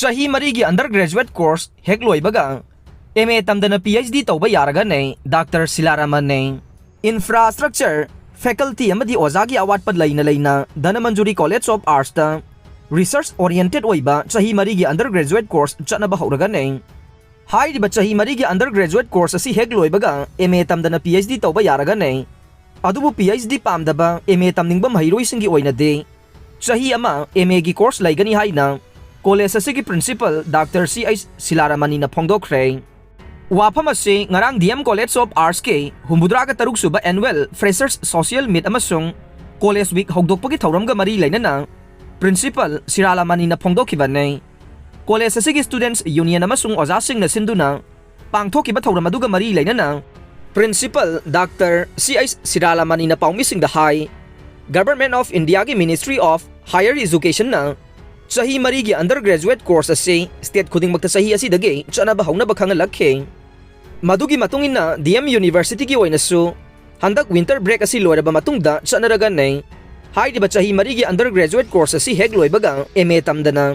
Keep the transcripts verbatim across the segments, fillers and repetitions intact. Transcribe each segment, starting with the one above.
ꯆꯍꯤ ꯃꯔꯤꯒꯤ undergraduate course ꯍꯦꯛ ꯂꯣꯏꯕꯒ M A ꯇꯝꯗꯅ P H D ꯇꯧꯕ ꯌꯥꯔꯒꯅꯤ ꯗꯥꯛꯇꯔ ꯁꯤꯂꯥꯔꯥꯃꯟꯅꯤ꯫ Infrastructure, faculty ꯑꯃꯗꯤ ꯑꯣꯖꯥꯒꯤ ꯑꯋꯥꯠꯄ ꯂꯩꯅ ꯂꯩꯅ Dhanamanjuri College of Artsꯇ research oriented ꯑꯣꯏꯕ ꯆꯍꯤ ꯃꯔꯤꯒꯤ undergraduate course ꯆꯠꯅꯕ ꯍꯧꯔꯒꯅꯤ꯫ ꯍꯥꯏꯔꯤꯕ ꯆꯍꯤ ꯃꯔꯤꯒꯤ undergraduate course ꯑꯁꯤ ꯍꯦꯛ ꯂꯣꯏꯕꯒ M A ꯇꯝꯗꯅ P H D ꯇꯧꯕ ꯌꯥꯔꯒꯅꯤ꯫ ꯑꯗꯨꯕꯨ P H D ꯄꯥꯝꯗꯕ M A ꯇꯝꯅꯤꯡꯕ ꯃꯍꯩꯔꯣꯏꯁꯤꯡꯒꯤ ꯑꯣꯏꯅꯗꯤ ꯆꯍꯤ ꯑꯃ M Aꯒꯤ course ꯂꯩꯒꯅꯤ ꯍꯥꯏꯅ college ꯑꯁꯤꯒꯤ principal ꯗꯥꯛꯇꯔ ꯁꯤ ꯑꯩꯆ ꯁꯤꯂꯥꯔꯥꯃꯅꯤꯅ ꯐꯣꯡꯗꯣꯛꯈ꯭ꯔꯦ꯫ ꯋꯥꯐꯝ ꯑꯁꯤ ꯉꯔꯥꯡ D M College of Artsꯀꯤ ꯍꯨꯝꯐꯨꯇꯔꯥꯒ ꯇꯔꯨꯛ ꯁꯨꯕ annual Freshers Social Meet ꯑꯃꯁꯨꯡ College Week ꯍꯧꯗꯣꯛꯄꯒꯤ ꯊꯧꯔꯝꯒ ꯃꯔꯤ ꯂꯩꯅꯅ principal ꯁꯤꯂꯥꯔꯥꯃꯅꯤꯅ ꯐꯣꯡꯗꯣꯛꯈꯤꯕꯅꯤ꯫ College ꯑꯁꯤꯒꯤ Students Union ꯑꯃꯁꯨꯡ ꯑꯣꯖꯥꯁꯤꯡꯅ ꯁꯤꯟꯗꯨꯅ ꯄꯥꯡꯊꯣꯛꯈꯤꯕ ꯊꯧꯔꯝ ꯑꯗꯨꯒ ꯃꯔꯤ ꯂꯩꯅꯅ principal ꯗꯥꯛꯇꯔ ꯁꯤ ꯑꯩꯆ ꯁꯤꯂꯥꯔꯥꯃꯅꯤꯅ ꯄꯥꯎꯃꯤꯁꯤꯡꯗ ꯍꯥꯏ, Government of Indiaꯒꯤ Ministry of Higher Educationꯅ ꯆꯍꯤ ꯃꯔꯤꯒꯤ undergraduate course ꯑꯁꯤ state ꯈꯨꯗꯤꯡꯃꯛꯇ ꯆꯍꯤ ꯑꯁꯤꯗꯒꯤ ꯆꯠꯅꯕ ꯍꯧꯅꯕ ꯈꯪꯍꯜꯂꯛꯈꯤ꯫ ꯃꯗꯨꯒꯤ ꯃꯇꯨꯡ ꯏꯟꯅ D M Universityꯒꯤ ꯑꯣꯏꯅꯁꯨ ꯍꯟꯗꯛ winter break ꯑꯁꯤ ꯂꯣꯏꯔꯕ ꯃꯇꯨꯡꯗ ꯆꯠꯅꯔꯒꯅꯤ꯫ ꯍꯥꯏꯔꯤꯕ ꯆꯍꯤ ꯃꯔꯤꯒꯤ undergraduate course ꯑꯁꯤ ꯍꯦꯛ ꯂꯣꯏꯕꯒ M A ꯇꯝꯗꯅ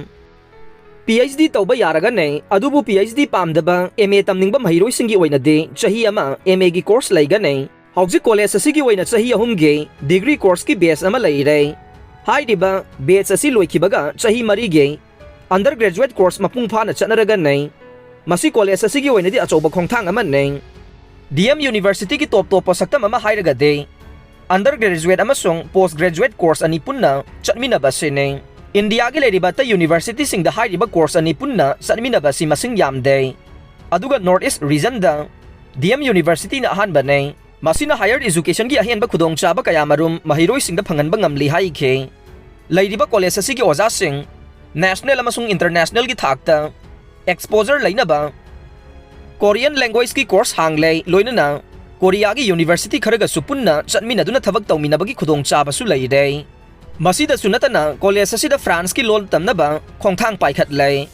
P H D ꯇꯧꯕ ꯌꯥꯔꯒꯅꯤ꯫ ꯑꯗꯨꯕꯨ P H D ꯄꯥꯝꯗꯕ M A ꯇꯝꯅꯤꯡꯕ ꯃꯍꯩꯔꯣꯏꯁꯤꯡꯒꯤ ꯑꯣꯏꯅꯗꯤ ꯆꯍꯤ ꯑꯃ M Aꯒꯤ course ꯂꯩꯒꯅꯤ꯫ ꯍꯧꯖꯤꯛ college ꯑꯁꯤꯒꯤ ꯑꯣꯏꯅ ꯆꯍꯤ ꯑꯍꯨꯝꯒꯤ degree courseꯀꯤ batch ꯑꯃ ꯂꯩꯔꯦ꯫ ꯍꯥꯏꯔꯤꯕ batch ꯑꯁꯤ ꯂꯣꯏꯈꯤꯕꯒ ꯆꯍꯤ ꯃꯔꯤꯒꯤ undergraduate course ꯃꯄꯨꯡ ꯐꯥꯅ ꯆꯠꯅꯔꯒꯅꯤ꯫ ꯃꯁꯤ college ꯑꯁꯤꯒꯤ ꯑꯣꯏꯅꯗꯤ ꯑꯆꯧꯕ ꯈꯣꯡꯊꯥꯡ ꯑꯃꯅꯤ꯫ D M Universityꯒꯤ ꯇꯣꯞ ꯇꯣꯞꯄ ꯁꯛꯇꯝ ꯑꯃ ꯍꯥꯏꯔꯒꯗꯤ undergraduate ꯑꯃꯁꯨꯡ postgraduate course ꯑꯅꯤ ꯄꯨꯟꯅ ꯆꯠꯃꯤꯟꯅꯕ ꯑꯁꯤꯅꯤ꯫ ꯏꯟꯗꯤꯌꯥꯒꯤ ꯂꯩꯔꯤꯕ ꯑꯇꯩ universityꯁꯤꯡꯗ ꯍꯥꯏꯔꯤꯕ course ꯑꯅꯤ ꯄꯨꯟꯅ ꯆꯠꯃꯤꯟꯅꯕ ꯑꯁꯤ ꯃꯁꯤꯡ ꯌꯥꯝꯗꯦ꯫ ꯑꯗꯨꯒ North East regionꯗ D M Universityꯅ ꯑꯍꯥꯟꯕꯅꯤ꯫ ꯃꯁꯤꯅ higher educationꯒꯤ ꯑꯍꯦꯟꯕ ꯈꯨꯗꯣꯡꯆꯥꯕ ꯀꯌꯥꯃꯔꯨꯝ ꯃꯍꯩꯔꯣꯏꯁꯤꯡꯗ ꯐꯪꯍꯟꯕ ꯉꯝꯂꯤ ꯍꯥꯏꯈꯤ꯫ ꯂꯩꯔꯤꯕ college ꯑꯁꯤꯒꯤ ꯑꯣꯖꯥꯁꯤꯡ national ꯑꯃꯁꯨꯡ internationalꯒꯤ ꯊꯥꯛꯇ exposure ꯂꯩꯅꯕ Korean languageꯀꯤ course ꯍꯥꯡꯂꯦ, ꯂꯣꯏꯅꯅ ꯀꯣꯔꯤꯌꯥꯒꯤ university ꯈꯔꯒꯁꯨ ꯄꯨꯟꯅ ꯆꯠꯃꯤꯟꯅꯗꯨꯅ ꯊꯕꯛ ꯇꯧꯃꯤꯟꯅꯕꯒꯤ ꯈꯨꯗꯣꯡꯆꯥꯕꯁꯨ ꯂꯩꯔꯦ꯫ ꯃꯁꯤꯗꯁꯨ ꯅꯠꯇꯅ college ꯑꯁꯤꯗ Franceꯀꯤ ꯂꯣꯜ ꯇꯝꯅꯕ ꯈꯣꯡꯊꯥꯡ ꯄꯥꯏꯈꯠꯂꯦ꯫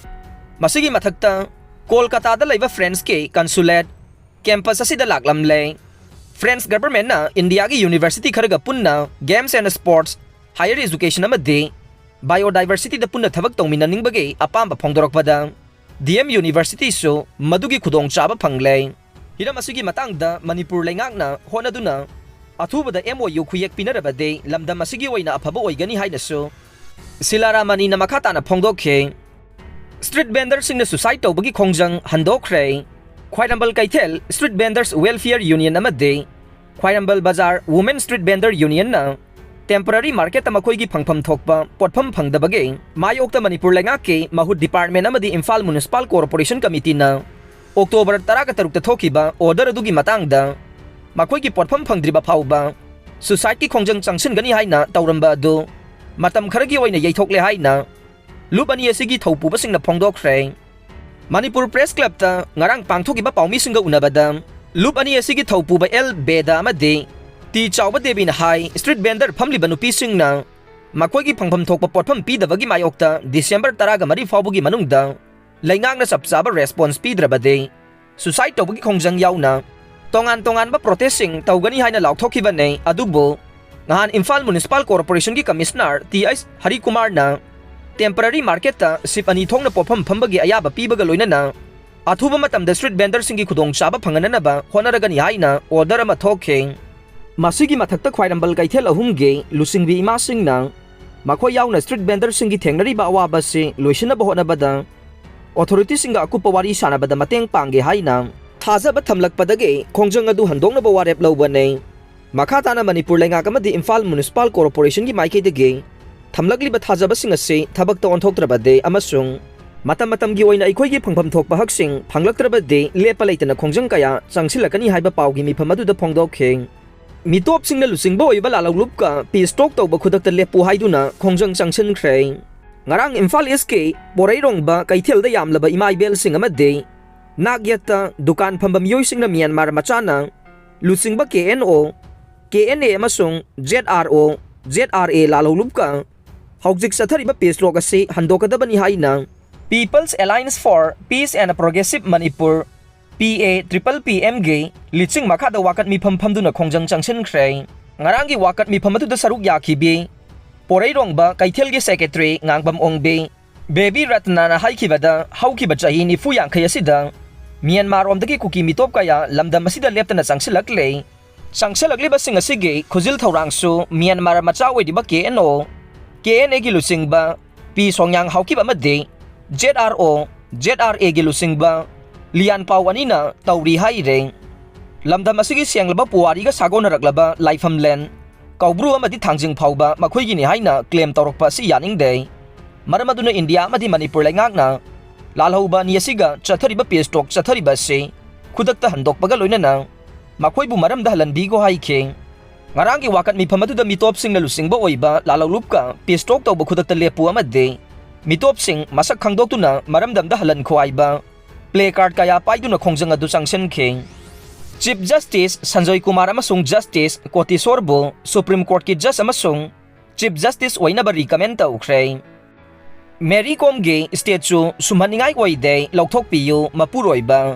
ꯃꯁꯤꯒꯤ ꯃꯊꯛꯇ ꯀꯣꯜꯀꯥꯇꯥꯗ ꯂꯩꯕ Franceꯀꯤ consulate campus ꯑꯁꯤꯗ ꯂꯥꯛꯂꯝꯂꯦ꯫ French governmentꯅ ꯏꯟꯗꯤꯌꯥꯒꯤ university ꯈꯔꯒ ꯄꯨꯟꯅ games and sports, higher education ꯑꯃꯗꯤ Biodiversityꯗ ꯄꯨꯟꯅ ꯊꯕꯛ ꯇꯧꯃꯤꯟꯅꯅꯤꯡꯕꯒꯤ ꯑꯄꯥꯝꯕ ꯐꯣꯡꯗꯣꯔꯛꯄꯗ ꯗꯤ ꯑꯦꯝ ꯌꯨꯅꯤꯚꯔꯁꯤꯇꯤꯁꯨ ꯃꯗꯨꯒꯤ ꯈꯨꯗꯣꯡꯆꯥꯕ ꯐꯪꯂꯦ꯫ ꯍꯤꯔꯝ ꯑꯁꯤꯒꯤ ꯃꯇꯥꯡꯗ ꯃꯅꯤꯄꯨꯔ ꯂꯩꯉꯥꯛꯅ ꯍꯣꯠꯅꯗꯨꯅ ꯑꯊꯨꯕꯗ ꯑꯦꯝ ꯑꯣ ꯌꯨ ꯈꯨꯌꯦꯛ ꯄꯤꯅꯔꯕꯗꯤ ꯂꯝꯗꯝ ꯑꯁꯤꯒꯤ ꯑꯣꯏꯅ ꯑꯐꯕ ꯑꯣꯏꯒꯅꯤ ꯍꯥꯏꯅꯁꯨ ꯁꯤꯂꯥꯔꯥꯃꯅꯤꯅ ꯃꯈꯥ ꯇꯥꯅ ꯐꯣꯡꯗꯣꯛꯈꯤ꯫ ꯁ꯭ꯇ꯭ꯔꯤꯠ ꯚꯦꯟꯗꯔꯁꯤꯡꯅ ꯁꯨꯁꯥꯏꯗ ꯇꯧꯕꯒꯤ ꯈꯣꯡꯖꯪ ꯍꯟꯗꯣꯛꯈ꯭ꯔꯦ꯫ ꯈ꯭ꯋꯥꯏꯔꯝꯕꯟ ꯀꯩꯊꯦꯜ ꯁ꯭ꯇ꯭ꯔꯤꯠ ꯚꯦꯟꯗꯔꯁ ꯋꯦꯜꯐꯤꯌꯔ ꯌꯨꯅꯤꯌꯟ ꯑꯃꯗꯤ ꯈ꯭ꯋꯥꯏꯔꯝꯕꯟ ꯕꯖꯥꯔ ꯋꯨꯃꯦꯟ ꯁ꯭ꯇ꯭ꯔꯤꯠ ꯚꯦꯟꯗꯔ ꯌꯨꯅꯤꯌꯟꯅ ꯇꯦꯝꯄꯔꯔꯤ ꯃꯥꯔꯀꯦꯠꯇ ꯃꯈꯣꯏꯒꯤ ꯐꯪꯐꯝ ꯊꯣꯛꯄ ꯄꯣꯠꯐꯝ ꯐꯪꯗꯕꯒꯤ ꯃꯥꯌꯣꯛꯇ ꯃꯅꯤꯄꯨꯔ ꯂꯩꯉꯥꯛꯀꯤ ꯃꯍꯨꯠ ꯗꯤꯄꯥꯔꯠꯃꯦꯟ ꯑꯃꯗꯤ ꯏꯝꯐꯥꯜ ꯃ꯭ꯌꯨꯅꯤꯁꯤꯄꯥꯜ ꯀꯣꯔꯄꯣꯔꯦꯁꯟ ꯀꯃꯤꯇꯤꯅ ꯑꯣꯛꯇꯣꯕꯔ ꯇꯔꯥꯒ ꯇꯔꯨꯛꯇ ꯊꯣꯛꯈꯤꯕ ꯑꯣꯔꯗꯔ ꯑꯗꯨꯒꯤ ꯃꯇꯥꯡꯗ ꯃꯈꯣꯏꯒꯤ ꯄꯣꯠꯐꯝ ꯐꯪꯗ꯭ꯔꯤꯕ ꯐꯥꯎꯕ ꯁꯨꯁꯥꯏꯗꯀꯤ ꯈꯣꯡꯖꯪ ꯆꯪꯁꯤꯟꯒꯅꯤ ꯍꯥꯏꯅ ꯇꯧꯔꯝꯕ ꯑꯗꯨ ꯃꯇꯝ ꯈꯔꯒꯤ ꯑꯣꯏꯅ ꯌꯩꯊꯣꯛꯂꯦ ꯍꯥꯏꯅ ꯂꯨꯞ ꯑꯅꯤ ꯑꯁꯤꯒꯤ ꯊꯧꯄꯨꯕꯁꯤꯡꯅ ꯐꯣꯡꯗꯣꯛꯈ꯭ꯔꯦ꯫ ꯃꯅꯤꯄꯨꯔ ꯄ꯭ꯔꯦꯁ ꯀ꯭ꯂꯕꯇ ꯉꯔꯥꯡ ꯄꯥꯡꯊꯣꯛꯈꯤꯕ ꯄꯥꯎꯃꯤꯁꯤꯡꯒ ꯎꯅꯕꯗ ꯂꯨꯞ ꯑꯅꯤ ꯑꯁꯤꯒꯤ ꯊꯧꯄꯨꯕ ꯑꯦꯜ ꯕꯦꯗꯥ ꯑꯃꯗꯤ ꯇꯤ ꯆꯥꯎꯕ ꯗꯦꯕꯤꯅ ꯍꯥꯏ, ꯁ꯭ꯇ꯭ꯔꯤꯠ ꯚꯦꯟꯗꯔ ꯐꯝꯂꯤꯕ ꯅꯨꯄꯤꯁꯤꯡꯅ ꯃꯈꯣꯏꯒꯤ ꯐꯪꯐꯝ ꯊꯣꯛꯄ ꯄꯣꯠꯐꯝ ꯄꯤꯗꯕꯒꯤ ꯃꯥꯌꯣꯛꯇ ꯗꯤꯁꯦꯝꯕꯔ ꯇꯔꯥꯒ ꯃꯔꯤ ꯐꯥꯎꯕꯒꯤ ꯃꯅꯨꯡꯗ ꯂꯩꯉꯥꯛꯅ ꯆꯞ ꯆꯥꯕ ꯔꯦꯁꯄꯣꯟꯁ ꯄꯤꯗ꯭ꯔꯕꯗꯤ ꯁꯨꯁꯥꯏꯗ ꯇꯧꯕꯒꯤ ꯈꯣꯡꯖꯪ ꯌꯥꯎꯅ ꯇꯣꯉꯥꯟ ꯇꯣꯉꯥꯟꯕ ꯄ꯭ꯔꯣꯇꯦꯁꯁꯤꯡ ꯇꯧꯒꯅꯤ ꯍꯥꯏꯅ ꯂꯥꯎꯊꯣꯛꯈꯤꯕꯅꯤ꯫ ꯑꯗꯨꯕꯨ ꯉꯍꯥꯟ ꯏꯝꯐꯥꯜ ꯃ꯭ꯌꯨꯅꯤꯁꯤꯄꯥꯜ ꯀꯣꯔꯄꯣꯔꯦꯁꯟꯒꯤ ꯀꯃꯤꯁꯅꯔ ꯇꯤ ꯑꯩꯆ ꯍꯔꯤꯀꯨꯃꯥꯔꯅ ꯇꯦꯝꯄꯔꯔꯤ ꯃꯥꯔꯀꯦꯠꯇ ꯁꯤꯞ ꯑꯅꯤ ꯊꯣꯛꯅ ꯄꯣꯠꯐꯝ ꯐꯝꯕꯒꯤ ꯑꯌꯥꯕ ꯄꯤꯕꯒ ꯂꯣꯏꯅꯅ ꯑꯊꯨꯕ ꯃꯇꯝꯗ ꯁ꯭ꯇ꯭ꯔꯤꯠ ꯚꯦꯟꯗꯔꯁꯤꯡꯒꯤ ꯈꯨꯗꯣꯡꯆꯥꯕ ꯐꯪꯍꯟꯅꯅꯕ ꯍꯣꯠꯅꯔꯒꯅꯤ ꯍꯥꯏꯅ ꯑꯣꯔꯗꯔ ꯑꯃ ꯊꯣꯛꯈꯤ꯫ ꯃꯁꯤꯒꯤ ꯃꯊꯛꯇ ꯈ꯭ꯋꯥꯏꯔꯝꯕꯟ ꯀꯩꯊꯦꯜ ꯑꯍꯨꯝꯒꯤ ꯂꯨꯆꯤꯡꯕꯤ ꯏꯃꯥꯁꯤꯡꯅ ꯃꯈꯣꯏ ꯌꯥꯎꯅ ꯁ꯭ꯇ꯭ꯔꯤꯠ ꯚꯦꯟꯗꯔꯁꯤꯡꯒꯤ ꯊꯦꯡꯅꯔꯤꯕ ꯑꯋꯥꯕ ꯑꯁꯤ ꯂꯣꯏꯁꯤꯟꯅꯕ ꯍꯣꯠꯅꯕꯗ ꯑꯣꯊꯣꯔꯤꯇꯤꯁꯤꯡꯒ ꯑꯀꯨꯞꯄ ꯋꯥꯔꯤ ꯁꯥꯟꯅꯕꯗ ꯃꯇꯦꯡ ꯄꯥꯡꯒꯦ ꯍꯥꯏꯅ ꯊꯥꯖꯕ ꯊꯝꯂꯛꯄꯗꯒꯤ ꯈꯣꯡꯖꯪ ꯑꯗꯨ ꯍꯟꯗꯣꯛꯅꯕ ꯋꯥꯔꯦꯞ ꯂꯧꯕꯅꯤ꯫ ꯃꯈꯥ ꯇꯥꯅ ꯃꯅꯤꯄꯨꯔ ꯂꯩꯉꯥꯛ ꯑꯃꯗꯤ ꯏꯝꯐꯥꯜ ꯃ꯭ꯌꯨꯅꯤꯁꯤꯄꯥꯜ ꯀꯣꯔꯄꯣꯔꯦꯁꯟꯒꯤ ꯃꯥꯏꯀꯩꯗꯒꯤ ꯊꯝꯂꯛꯂꯤꯕ ꯊꯥꯖꯕꯁꯤꯡ ꯑꯁꯤ ꯊꯕꯛꯇ ꯑꯣꯟꯊꯣꯛꯇ꯭ꯔꯕꯗꯤ ꯑꯃꯁꯨꯡ ꯃꯇꯝ ꯃꯇꯝꯒꯤ ꯑꯣꯏꯅ ꯑꯩꯈꯣꯏꯒꯤ ꯐꯪꯐꯝ ꯊꯣꯛꯄ ꯍꯛꯁꯤꯡ ꯐꯪꯂꯛꯇ꯭ꯔꯕꯗꯤ ꯂꯦꯞꯄ ꯂꯩꯇꯅ ꯈꯣꯡꯖꯪ ꯀꯌꯥ ꯆꯪꯁꯤꯜꯂꯛꯀꯅꯤ ꯍꯥꯏꯕ ꯄꯥꯎꯒꯤ ꯃꯤꯐꯝ ꯑꯗꯨꯗ ꯐꯣꯡꯗꯣꯛꯈꯤ꯫ ꯃꯤꯇꯣꯞꯁꯤꯡꯅ ꯂꯨꯆꯤꯡꯕ ꯑꯣꯏꯕ ꯂꯥꯂꯧꯂꯨꯞꯀ ꯄꯤ ꯁ꯭ꯇꯣꯛ ꯇꯧꯕ ꯈꯨꯗꯛꯇ ꯂꯦꯞꯄꯨ ꯍꯥꯏꯗꯨꯅ ꯈꯣꯡꯖꯪ ꯆꯪꯁꯤꯟꯈ꯭ꯔꯦ꯫ ꯉꯔꯥꯡ ꯏꯝꯐꯥꯜ ꯏꯁꯀꯤ ꯄꯣꯔꯩꯔꯣꯡꯕ ꯀꯩꯊꯦꯜꯗ ꯌꯥꯝꯂꯕ ꯏꯃꯥ ꯏꯕꯦꯜꯁꯤꯡ ꯑꯃꯗꯤ ꯅꯥꯛ ꯌꯦꯠꯇ ꯗꯨꯀꯥꯟ ꯐꯝꯕ ꯃꯤꯑꯣꯏꯁꯤꯡꯅ ꯃ꯭ꯌꯥꯟꯃꯥꯔ ꯃꯆꯥꯅ ꯂꯨꯆꯤꯡꯕ ꯀꯦ N O, K N A ꯑꯃꯁꯨꯡ Z R O, Z R A ꯂꯥꯂꯧꯂꯨꯞꯀ ꯍꯧꯖꯤꯛ ꯆꯠꯊꯔꯤꯕ ꯄꯤ ꯁ꯭ꯇꯣꯛ ꯑꯁꯤ ꯍꯟꯗꯣꯛꯀꯗꯕꯅꯤ ꯍꯥꯏꯅ People's Alliance for Peace and Progressive Manipur, P A triple P ꯑꯦꯝꯒꯤ ꯂꯤꯆꯤꯡ ꯃꯈꯥꯗ ꯋꯥꯀꯠ ꯃꯤꯐꯝ ꯐꯝꯗꯨꯅ ꯈꯣꯡꯖꯪ ꯆꯪꯁꯤꯟꯈ꯭ꯔꯦ꯫ ꯉꯔꯥꯡꯒꯤ ꯋꯥꯀꯠ ꯃꯤꯐꯝ ꯑꯗꯨꯗ ꯁꯔꯨꯛ ꯌꯥꯈꯤꯕꯤ ꯄꯣꯔꯩꯔꯣꯡꯕ ꯀꯩꯊꯦꯜꯒꯤ ꯁꯦꯀ꯭ꯔꯦꯇꯔꯤ ꯉꯥꯡꯕꯝ ꯑꯣꯡꯕꯤ ꯕꯦꯕꯤ ꯔꯠꯅꯥꯅ ꯍꯥꯏꯈꯤꯕꯗ, ꯍꯧꯈꯤꯕ ꯆꯍꯤ ꯅꯤꯐꯨ ꯌꯥꯡꯈꯩ ꯑꯁꯤꯗ ꯃ꯭ꯌꯥꯟꯃꯥꯔꯔꯣꯝꯗꯒꯤ ꯀꯨꯀꯤ ꯃꯤꯇꯣꯞ ꯀꯌꯥ ꯂꯝꯗꯝ ꯑꯁꯤꯗ ꯂꯦꯞꯇꯅ ꯆꯪꯁꯤꯜꯂꯛꯂꯦ꯫ ꯆꯪꯁꯤꯜꯂꯛꯂꯤꯕꯁꯤꯡ ꯑꯁꯤꯒꯤ ꯈꯨꯖꯤꯜ ꯊꯧꯔꯥꯡꯁꯨ ꯃ꯭ꯌꯥꯟꯃꯥꯔ ꯃꯆꯥ ꯑꯣꯏꯔꯤꯕ ꯀꯦ ꯑꯦꯟ ꯑꯣ, ꯀꯦ ꯑꯦꯟ ꯑꯦꯒꯤ ꯂꯨꯆꯤꯡꯕ ꯄꯤ ꯁꯣꯡꯌꯥꯡ ꯍꯥꯎꯀꯤꯞ ꯑꯃꯗꯤ Z R O, Z R ꯑꯦꯒꯤ ꯂꯨꯆꯤꯡꯕ ꯂꯤꯌꯥꯟ ꯄꯥꯎ ꯑꯅꯤꯅ ꯇꯧꯔꯤ ꯍꯥꯏꯔꯦ꯫ ꯂꯝꯗꯝ ꯑꯁꯤꯒꯤ ꯁꯦꯡꯂꯕ ꯄꯨꯋꯥꯔꯤꯒ ꯁꯥꯒꯣꯟꯅꯔꯛꯂꯕ ꯂꯥꯏꯐꯝꯂꯦꯟ ꯀꯧꯕ꯭ꯔꯨ ꯑꯃꯗꯤ ꯊꯥꯡꯖꯤꯡ ꯐꯥꯎꯕ ꯃꯈꯣꯏꯒꯤꯅꯤ ꯍꯥꯏꯅ ꯀ꯭ꯂꯦꯝ ꯇꯧꯔꯛꯄ ꯑꯁꯤ ꯌꯥꯅꯤꯡꯗꯦ꯫ ꯃꯔꯝ ꯑꯗꯨꯅ ꯏꯟꯗꯤꯌꯥ ꯑꯃꯗꯤ ꯃꯅꯤꯄꯨꯔ ꯂꯩꯉꯥꯛꯅ ꯂꯥꯜꯍꯧꯕ ꯑꯅꯤ ꯑꯁꯤꯒ ꯆꯠꯊꯔꯤꯕ ꯄꯤꯁ ꯇꯣꯛ ꯆꯠꯊꯔꯤꯕ ꯑꯁꯤ ꯈꯨꯗꯛꯇ ꯍꯟꯗꯣꯛꯄꯒ ꯂꯣꯏꯅꯅ ꯃꯈꯣꯏꯕꯨ ꯃꯔꯝꯗ ꯍꯜꯍꯟꯕꯤꯈꯣ ꯍꯥꯏꯈꯤ꯫ ꯉꯔꯥꯡꯒꯤ ꯋꯥꯀꯠ ꯃꯤꯐꯝ ꯑꯗꯨꯗ ꯃꯤꯇꯣꯞꯁꯤꯡꯅ ꯂꯨꯆꯤꯡꯕ ꯑꯣꯏꯕ ꯂꯥꯜꯍꯧꯂꯨꯞꯀ ꯄꯤꯁ ꯇꯣꯛ ꯇꯧꯕ ꯈꯨꯗꯛꯇ ꯂꯦꯞꯄꯨ ꯑꯃꯗꯤ ꯃꯤꯇꯣꯞꯁꯤꯡ ꯃꯁꯛ ꯈꯪꯗꯣꯛꯇꯨꯅ ꯃꯔꯝꯗ ꯑꯝꯗ ꯍꯜꯍꯟꯈꯣ ꯍꯥꯏꯕ ꯄ꯭ꯂꯦ ꯀꯥꯔꯗ ꯀꯌꯥ ꯄꯥꯏꯗꯨꯅ ꯈꯣꯡꯖꯪ ꯑꯗꯨ ꯆꯪꯁꯤꯟꯈꯤ꯫ ꯆꯤꯐ ꯖꯁꯇꯤꯁ ꯁꯟꯖꯣꯏ ꯀꯨꯃꯥꯔ ꯑꯃꯁꯨꯡ ꯖꯁꯇꯤꯁ ꯀꯣꯇꯤꯁꯣꯔꯕꯨ ꯁꯨꯄ꯭ꯔꯤꯝ ꯀꯣꯔꯠꯀꯤ ꯖꯁ ꯑꯃꯁꯨꯡ ꯆꯤꯐ ꯖꯁꯇꯤꯁ ꯑꯣꯏꯅꯕ ꯔꯤꯀꯃꯦꯟ ꯇꯧꯈ꯭ꯔꯦ꯫ ꯃꯦꯔꯤ ꯀꯣꯝꯒꯤ ꯁ꯭ꯇꯦꯆꯨ ꯁꯨꯝꯍꯟꯅꯤꯡꯉꯥꯏ ꯑꯣꯏꯗꯦ, ꯂꯧꯊꯣꯛꯄꯤꯌꯨ, ꯃꯄꯨꯔꯣꯏꯕ꯫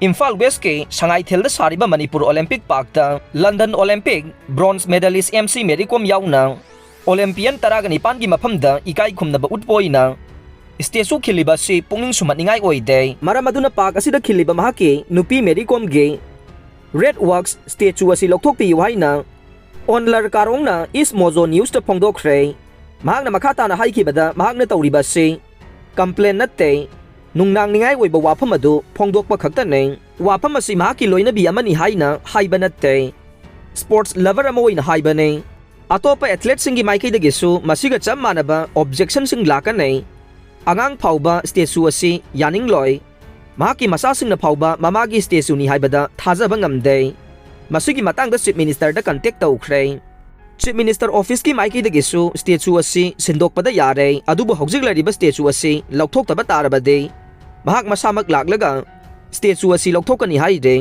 ꯏꯝꯐꯥꯜ ꯋꯦꯁꯀꯤ ꯁꯉꯥꯏꯊꯦꯜꯗ ꯁꯥꯔꯤꯕ ꯃꯅꯤꯄꯨꯔ ꯑꯣꯂꯦꯝꯄꯤꯛ ꯄꯥꯔꯛꯇ London Olympic bronze medalist M C Mary ꯀꯣꯝ ꯌꯥꯎꯅ ꯑꯣꯂꯦꯝꯄꯤꯌꯟ ꯇꯔꯥꯒ ꯅꯤꯄꯥꯟꯒꯤ ꯃꯐꯝꯗ ꯏꯀꯥꯏ ꯈꯨꯝꯅꯕ ꯎꯠꯄ ꯑꯣꯏꯅ ꯁ꯭ꯇꯦꯆꯨ ꯈꯤꯜꯂꯤꯕ ꯑꯁꯤ ꯄꯨꯛꯅꯤꯡ ꯁꯨꯝꯍꯠꯅꯤꯡꯉꯥꯏ ꯑꯣꯏꯗꯦ꯫ ꯃꯔꯝ ꯑꯗꯨꯅ ꯄꯥꯔꯛ ꯑꯁꯤꯗ ꯈꯤꯜꯂꯤꯕ ꯃꯍꯥꯛꯀꯤ ꯅꯨꯄꯤ ꯃꯦꯔꯤ ꯀꯣꯝꯒꯤ ꯔꯦꯗ ꯋꯥꯛꯁ ꯁ꯭ꯇꯦꯆꯨ ꯑꯁꯤ ꯂꯧꯊꯣꯛꯄꯤꯌꯨ ꯍꯥꯏꯅ ꯑꯣꯟꯂꯔ ꯀꯥꯔꯣꯡꯅ ꯏꯁ ꯃꯣꯖꯣ ꯅ꯭ꯌꯨꯁꯇ ꯐꯣꯡꯗꯣꯛꯈ꯭ꯔꯦ꯫ ꯃꯍꯥꯛꯅ ꯃꯈꯥ ꯇꯥꯅ ꯍꯥꯏꯈꯤꯕꯗ, ꯃꯍꯥꯛꯅ ꯇꯧꯔꯤꯕ ꯑꯁꯤ ꯀꯝꯄ꯭ꯂꯦꯟ ꯅꯠꯇꯦ, ꯅꯨꯡꯅꯥꯡꯅꯤꯡꯉꯥꯏ ꯑꯣꯏꯕ ꯋꯥꯐꯝ ꯑꯗꯨ ꯐꯣꯡꯗꯣꯛꯄ ꯈꯛꯇꯅꯤ꯫ ꯋꯥꯐꯝ ꯑꯁꯤ ꯃꯍꯥꯛꯀꯤ ꯂꯣꯏꯅꯕꯤ ꯑꯃꯅꯤ ꯍꯥꯏꯅ ꯍꯥꯏꯕ ꯅꯠꯇꯦ, ꯁ꯭ꯄꯣꯔꯠꯁ ꯂꯚꯔ ꯑꯃ ꯑꯣꯏꯅ ꯍꯥꯏꯕꯅꯤ꯫ ꯑꯇꯣꯞꯄ ꯑꯦꯊꯂꯦꯠꯁꯤꯡꯒꯤ ꯃꯥꯏꯀꯩꯗꯒꯤꯁꯨ ꯃꯁꯤꯒ ꯆꯞ ꯃꯥꯟꯅꯕ ꯑꯣꯕꯖꯦꯛꯁꯟꯁꯤꯡ ꯂꯥꯛꯀꯅꯤ꯫ ꯑꯉꯥꯡ ꯐꯥꯎꯕ ꯁ꯭ꯇꯦꯆꯨ ꯑꯁꯤ ꯌꯥꯅꯤꯡꯂꯣꯏ꯫ ꯃꯍꯥꯛꯀꯤ ꯃꯆꯥꯁꯤꯡꯅ ꯐꯥꯎꯕ ꯃꯃꯥꯒꯤ ꯁ꯭ꯇꯦꯆꯨꯅꯤ ꯍꯥꯏꯕꯗ ꯊꯥꯖꯕ ꯉꯝꯗꯦ꯫ ꯃꯁꯤꯒꯤ ꯃꯇꯥꯡꯗ ꯆꯤꯐ ꯃꯤꯅꯤꯁꯇꯔꯗ ꯀꯟꯇꯦꯛ ꯇꯧꯈ꯭ꯔꯦ꯫ ꯆꯤꯐ ꯃꯤꯅꯤꯁꯇꯔ ꯑꯣꯐꯤꯁꯀꯤ ꯃꯥꯏꯀꯩꯗꯒꯤꯁꯨ ꯁ꯭ꯇꯦꯆꯨ ꯑꯁꯤ ꯁꯤꯟꯗꯣꯛꯄꯗ ꯌꯥꯔꯦ, ꯑꯗꯨꯕꯨ ꯍꯧꯖꯤꯛ ꯂꯩꯔꯤꯕ ꯁ꯭ꯇꯦꯆꯨ ꯑꯁꯤ ꯂꯧꯊꯣꯛꯇꯕ ꯇꯥꯔꯕꯗꯤ ꯃꯍꯥꯛ ꯃꯁꯥꯃꯛ ꯂꯥꯛꯂꯒ ꯁ꯭ꯇꯦꯆꯨ ꯑꯁꯤ ꯂꯧꯊꯣꯛꯀꯅꯤ ꯍꯥꯏꯔꯦ꯫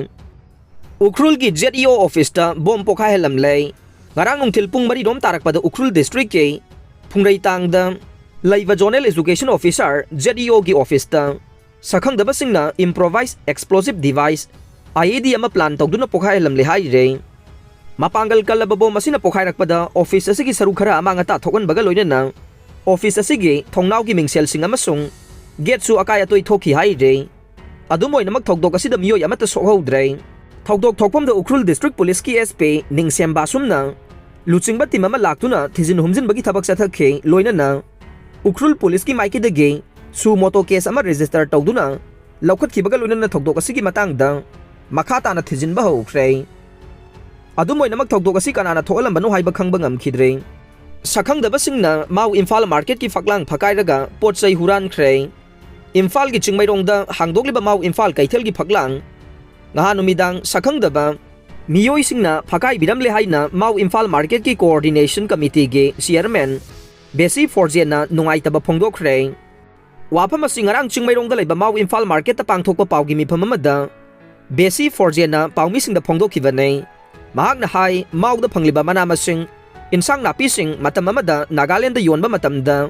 ꯎꯈ꯭ꯔꯨꯜꯒꯤ ꯖꯦꯠ ꯏ ꯑꯣ ꯑꯣꯐꯤꯁꯇ ꯕꯣꯝ ꯄꯣꯈꯥꯏꯍꯜꯂꯝꯂꯦ꯫ ꯉꯔꯥꯡ ꯅꯨꯡꯊꯤꯜ ꯄꯨꯡ ꯃꯔꯤꯔꯣꯝ ꯇꯥꯔꯛꯄꯗ ꯎꯈ꯭ꯔꯨꯜ ꯗꯤꯁꯇ꯭ꯔꯤꯛꯀꯤ ꯐꯨꯡꯔꯩꯇꯥꯡꯗ ꯂꯩꯕ zonal education officer, Z E ꯑꯣꯒꯤ ꯑꯣꯐꯤꯁꯇ ꯁꯛꯈꯪꯗꯕꯁꯤꯡꯅ ꯏꯝꯄ꯭ꯔꯣꯚꯥꯏꯖ ꯑꯦꯛꯁꯄ꯭ꯂꯣꯖꯤꯚ ꯗꯤꯚꯥꯏꯁ, ꯑꯥꯏ ꯏ ꯗꯤ, ꯑꯃ ꯄ꯭ꯂꯥꯟ ꯇꯧꯗꯨꯅ ꯄꯣꯈꯥꯏꯍꯜꯂꯝꯂꯦ ꯍꯥꯏꯔꯦ꯫ ꯃꯄꯥꯡꯒꯜ ꯀꯜꯂꯕ ꯕꯣꯝ ꯑꯁꯤꯅ ꯄꯣꯈꯥꯏꯔꯛꯄꯗ ꯑꯣꯐꯤꯁ ꯑꯁꯤꯒꯤ ꯁꯔꯨꯛ ꯈꯔ ꯑꯃꯥꯡ ꯑꯇꯥ ꯊꯣꯛꯍꯟꯕꯒ ꯂꯣꯏꯅꯅ ꯑꯣꯐꯤꯁ ꯑꯁꯤꯒꯤ ꯊꯣꯡꯅꯥꯎꯒꯤ ꯃꯤꯡꯁꯦꯜꯁꯤꯡ ꯑꯃꯁꯨꯡ ꯒꯦꯠꯁꯨ ꯑꯀꯥꯏ ꯑꯇꯣꯏ ꯊꯣꯛꯈꯤ ꯍꯥꯏꯔꯤ꯫ ꯑꯗꯨꯝ ꯑꯣꯏꯅꯃꯛ, ꯊꯧꯗꯣꯛ ꯑꯁꯤꯗ ꯃꯤꯑꯣꯏ ꯑꯃꯠꯇ ꯁꯣꯛꯍꯧꯗ꯭ꯔꯦ꯫ ꯊꯧꯗꯣꯛ ꯊꯣꯛꯐꯝꯗ ꯎꯈ꯭ꯔꯨꯜ ꯗꯤꯁꯇ꯭ꯔꯤꯛ ꯄꯨꯂꯤꯁꯀꯤ SP ꯅꯤꯡꯁꯦꯝ ꯕꯥꯁꯨꯝꯅ ꯂꯨꯆꯤꯡꯕ ꯇꯤꯝ ꯑꯃ ꯂꯥꯛꯇꯨꯅ ꯊꯤꯖꯤꯟ ꯍꯨꯝꯖꯤꯟꯕꯒꯤ ꯊꯕꯛ ꯆꯠꯊꯈꯤ꯫ ꯂꯣꯏꯅꯅ ꯎꯈ꯭ꯔꯨꯜ ꯄꯨꯂꯤꯁꯀꯤ ꯃꯥꯏꯀꯩꯗꯒꯤ ꯁꯨ ꯃꯣꯇꯣ ꯀꯦꯁ ꯑꯃ ꯔꯦꯖꯤꯁꯇꯔ ꯇꯧꯗꯨꯅ ꯂꯧꯈꯠꯈꯤꯕꯒ ꯂꯣꯏꯅꯅ ꯊꯧꯗꯣꯛ ꯑꯁꯤꯒꯤ ꯃꯇꯥꯡꯗ ꯃꯈꯥ ꯇꯥꯅ ꯊꯤꯖꯤꯟꯕ ꯍꯧꯈ꯭ꯔꯦ꯫ ꯑꯗꯨꯝ ꯑꯣꯏꯅꯃꯛ, ꯊꯧꯗꯣꯛ ꯑꯁꯤ ꯀꯅꯥꯅ ꯊꯣꯛꯍꯜꯂꯝꯕꯅꯣ ꯍꯥꯏꯕ ꯈꯪꯕ ꯉꯝꯈꯤꯗ꯭ꯔꯦ꯫ ꯁꯛꯈꯪꯗꯕꯁꯤꯡꯅ ꯃꯥꯎ ꯏꯝꯐꯥꯜ ꯃꯥꯔꯀꯦꯠꯀꯤ ꯐꯛꯂꯥꯡ ꯐꯛꯀꯥꯏꯔꯒ ꯄꯣꯠ ꯆꯩ ꯍꯨꯔꯥꯟꯈ꯭ꯔꯦ꯫ ꯏꯝꯐꯥꯜꯒꯤ ꯆꯤꯡꯃꯩꯔꯣꯡꯗ ꯍꯥꯡꯗꯣꯛꯂꯤꯕ ꯃꯥꯎ ꯏꯝꯐꯥꯜ ꯀꯩꯊꯦꯜꯒꯤ ꯐꯛꯂꯥꯡ ꯉꯍꯥꯟ ꯅꯨꯃꯤꯗꯥꯡ ꯁꯛꯈꯪꯗꯕ ꯃꯤꯑꯣꯏꯁꯤꯡꯅ ꯐꯛꯀꯥꯏꯕꯤꯔꯝꯂꯦ ꯍꯥꯏꯅ ꯃꯥꯎ ꯏꯝꯐꯥꯜ ꯃꯥꯔꯀꯦꯠꯀꯤ ꯀꯣꯑꯣꯔꯗꯤꯅꯦꯁꯟ ꯀꯃꯤꯇꯤꯒꯤ ꯆꯤꯌꯔꯃꯦꯟ ꯕꯦꯁꯤ ꯐꯣꯔꯖꯦꯟꯅ ꯅꯨꯡꯉꯥꯏꯇꯕ ꯐꯣꯡꯗꯣꯛꯈ꯭ꯔꯦ꯫ ꯋꯥꯐꯝ ꯑꯁꯤ ꯉꯔꯥꯡ ꯆꯤꯡꯃꯩꯔꯣꯡꯗ ꯂꯩꯕ ꯃꯥꯎ ꯏꯝꯐꯥꯜ ꯃꯥꯔꯀꯦꯠꯇ ꯄꯥꯡꯊꯣꯛꯄ ꯄꯥꯎꯒꯤ ꯃꯤꯐꯝ ꯑꯃꯗ ꯕꯦꯁꯤ ꯐꯣꯔꯖꯦꯟꯅ ꯄꯥꯎꯃꯤꯁꯤꯡꯗ ꯐꯣꯡꯗꯣꯛꯈꯤꯕꯅꯤ꯫ ꯃꯍꯥꯛꯅ ꯍꯥꯏ, ꯃꯥꯎꯗ ꯐꯪꯂꯤꯕ ꯃꯅꯥ ꯃꯁꯤꯡ, ꯏꯟꯁꯥꯡ ꯅꯥꯄꯤꯁꯤꯡ ꯃꯇꯝ ꯑꯃꯗ ꯅꯥꯒꯥꯂꯦꯟꯗ ꯌꯣꯟꯕ ꯃꯇꯝꯗ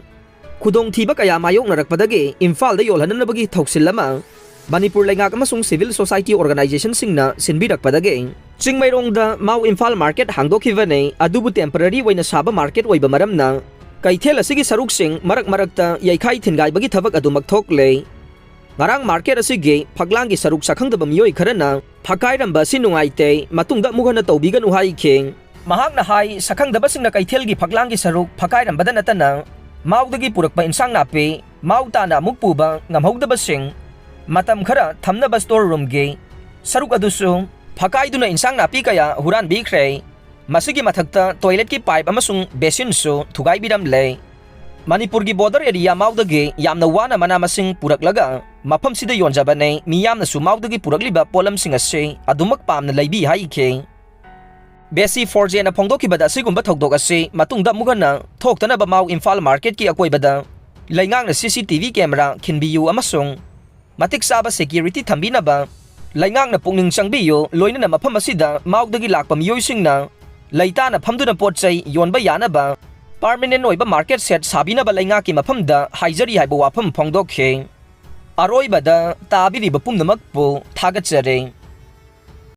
ꯈꯨꯗꯣꯡꯊꯤꯕ ꯀꯌꯥ ꯃꯥꯌꯣꯛꯅꯔꯛꯄꯗꯒꯤ ꯏꯝꯐꯥꯜꯗ ꯌꯣꯜꯍꯟꯅꯅꯕꯒꯤ ꯊꯧꯁꯤꯜ ꯑꯃ ꯃꯅꯤꯄꯨꯔ ꯂꯩꯉꯥꯛ ꯑꯃꯁꯨꯡ ꯁꯤꯚꯤꯜ ꯁꯣꯁꯥꯏꯇꯤ ꯑꯣꯔꯒꯅꯥꯏꯖꯦꯁꯟꯁꯤꯡꯅ ꯁꯤꯟꯕꯤꯔꯛꯄꯗꯒꯤ ꯆꯤꯡꯃꯩꯔꯣꯡꯗ ꯃꯥꯎ ꯏꯝꯐꯥꯜ ꯃꯥꯔꯀꯦꯠ ꯍꯥꯡꯗꯣꯛꯈꯤꯕꯅꯤ꯫ ꯑꯗꯨꯕꯨ ꯇꯦꯝꯄꯔꯔꯤ ꯑꯣꯏꯅ ꯁꯥꯕ ꯃꯥꯔꯀꯦꯠ ꯑꯣꯏꯕ ꯃꯔꯝꯅ ꯀꯩꯊꯦꯜ ꯑꯁꯤꯒꯤ ꯁꯔꯨꯛꯁꯤꯡ ꯃꯔꯛ ꯃꯔꯛꯇ ꯌꯩꯈꯥꯏ ꯊꯤꯟꯒꯥꯏꯕꯒꯤ ꯊꯕꯛ ꯑꯗꯨꯃꯛ ꯊꯣꯛꯂꯦ꯫ ꯉꯔꯥꯡ ꯃꯥꯔꯀꯦꯠ ꯑꯁꯤꯒꯤ ꯐꯛꯂꯥꯡꯒꯤ ꯁꯔꯨꯛ ꯁꯛꯈꯪꯗꯕ ꯃꯤꯑꯣꯏ ꯈꯔꯅ ꯐꯛꯀꯥꯏꯔꯝꯕ ꯑꯁꯤ ꯅꯨꯡꯉꯥꯏꯇꯦ, ꯃꯇꯨꯡꯗ ꯑꯃꯨꯛ ꯍꯟꯅ ꯇꯧꯕꯤꯒꯅꯨ ꯍꯥꯏꯈꯤ꯫ ꯃꯍꯥꯛꯅ ꯍꯥꯏ, ꯁꯛꯈꯪꯗꯕꯁꯤꯡꯅ ꯀꯩꯊꯦꯜꯒꯤ ꯐꯛꯂꯥꯡꯒꯤ ꯁꯔꯨꯛ ꯐꯛꯀꯥꯏꯔꯝꯕꯗ ꯅꯠꯇꯅ ꯃꯥꯎꯗꯒꯤ ꯄꯨꯔꯛꯄ ꯏꯟꯁꯥꯡ ꯅꯥꯄꯤ ꯃꯥꯎ ꯇꯥꯅ ꯑꯃꯨꯛ ꯄꯨꯕ ꯉꯝꯍꯧꯗꯕꯁꯤꯡ, ꯃꯇꯝ ꯈꯔ ꯊꯝꯅꯕ ꯁ꯭ꯇꯣꯔ ꯔꯨꯝꯒꯤ ꯁꯔꯨꯛ ꯑꯗꯨꯁꯨ ꯐꯛꯀꯥꯏꯗꯨꯅ ꯏꯟꯁꯥꯡ ꯅꯥꯄꯤ ꯀꯌꯥ ꯍꯨꯔꯥꯟꯕꯤꯈ꯭ꯔꯦ꯫ ꯃꯁꯤꯒꯤ ꯃꯊꯛꯇ ꯇꯣꯏꯂꯦꯠꯀꯤ ꯄꯥꯏꯞ ꯑꯃꯁꯨꯡ ꯕꯦꯁꯤꯟꯁꯨ ꯊꯨꯒꯥꯏꯕꯤꯔꯝꯂꯦ꯫ ꯃꯅꯤꯄꯨꯔꯒꯤ ꯕꯣꯔꯗꯔ ꯑꯦꯔꯤꯌꯥ ꯃꯥꯎꯗꯒꯤ ꯌꯥꯝꯅ ꯋꯥꯅ ꯃꯅꯥ ꯃꯁꯤꯡ ꯄꯨꯔꯛꯂꯒ ꯃꯐꯝꯁꯤꯗ ꯌꯣꯟꯖꯕꯅꯦ꯫ ꯃꯤꯌꯥꯝꯅꯁꯨ ꯃꯥꯎꯗꯒꯤ ꯄꯨꯔꯛꯂꯤꯕ ꯄꯣꯠꯂꯝꯁꯤꯡ ꯑꯁꯤ ꯑꯗꯨꯃꯛ ꯄꯥꯝꯅ ꯂꯩꯕꯤ ꯍꯥꯏꯈꯤ꯫ ꯕꯦꯁꯤ ꯐꯣꯔꯖꯦꯅ ꯐꯣꯡꯗꯣꯛꯈꯤꯕꯗ ꯑꯁꯤꯒꯨꯝꯕ ꯊꯧꯗꯣꯛ ꯑꯁꯤ ꯃꯇꯨꯡꯗ ꯑꯃꯨꯛ ꯍꯟꯅ ꯊꯣꯛꯇꯅꯕ ꯃꯥꯎ ꯏꯝꯐꯥꯜ ꯃꯥꯔꯀꯦꯠꯀꯤ ꯑꯀꯣꯏꯕꯗ ꯂꯩꯉꯥꯛꯅ CCTV ꯀꯦꯃꯦꯔꯥ ꯈꯤꯟꯕꯤꯌꯨ ꯑꯃꯁꯨꯡ ꯃꯇꯤꯛ ꯆꯥꯕ ꯁꯦꯀ꯭ꯌꯨꯔꯤꯇꯤ ꯊꯝꯕꯤꯅꯕ ꯂꯩꯉꯥꯛꯅ ꯄꯨꯛꯅꯤꯡ ꯆꯪꯕꯤꯌꯨ꯫ ꯂꯣꯏꯅꯅ ꯃꯐꯝ ꯑꯁꯤꯗ ꯃꯥꯎꯗꯒꯤ ꯂꯥꯛꯄ ꯃꯤꯑꯣꯏꯁꯤꯡꯅ ꯂꯩꯇꯥꯅ ꯐꯝꯗꯨꯅ ꯄꯣꯠ ꯆꯩ ꯌꯣꯟꯕ ꯌꯥꯅꯕ ꯄꯥꯔꯃꯤꯅꯦꯟ ꯑꯣꯏꯕ ꯃꯥꯔꯀꯦꯠ ꯁꯦꯠ ꯁꯥꯕꯤꯅꯕ ꯂꯩꯉꯥꯛꯀꯤ ꯃꯐꯝꯗ ꯍꯥꯏꯖꯔꯤ ꯍꯥꯏꯕ ꯋꯥꯐꯝ ꯐꯣꯡꯗꯣꯛꯈꯤ꯫ ꯑꯔꯣꯏꯕꯗ ꯇꯥꯕꯤꯔꯤꯕ ꯄꯨꯝꯅꯃꯛꯄꯨ ꯊꯥꯒꯠꯆꯔꯤ꯫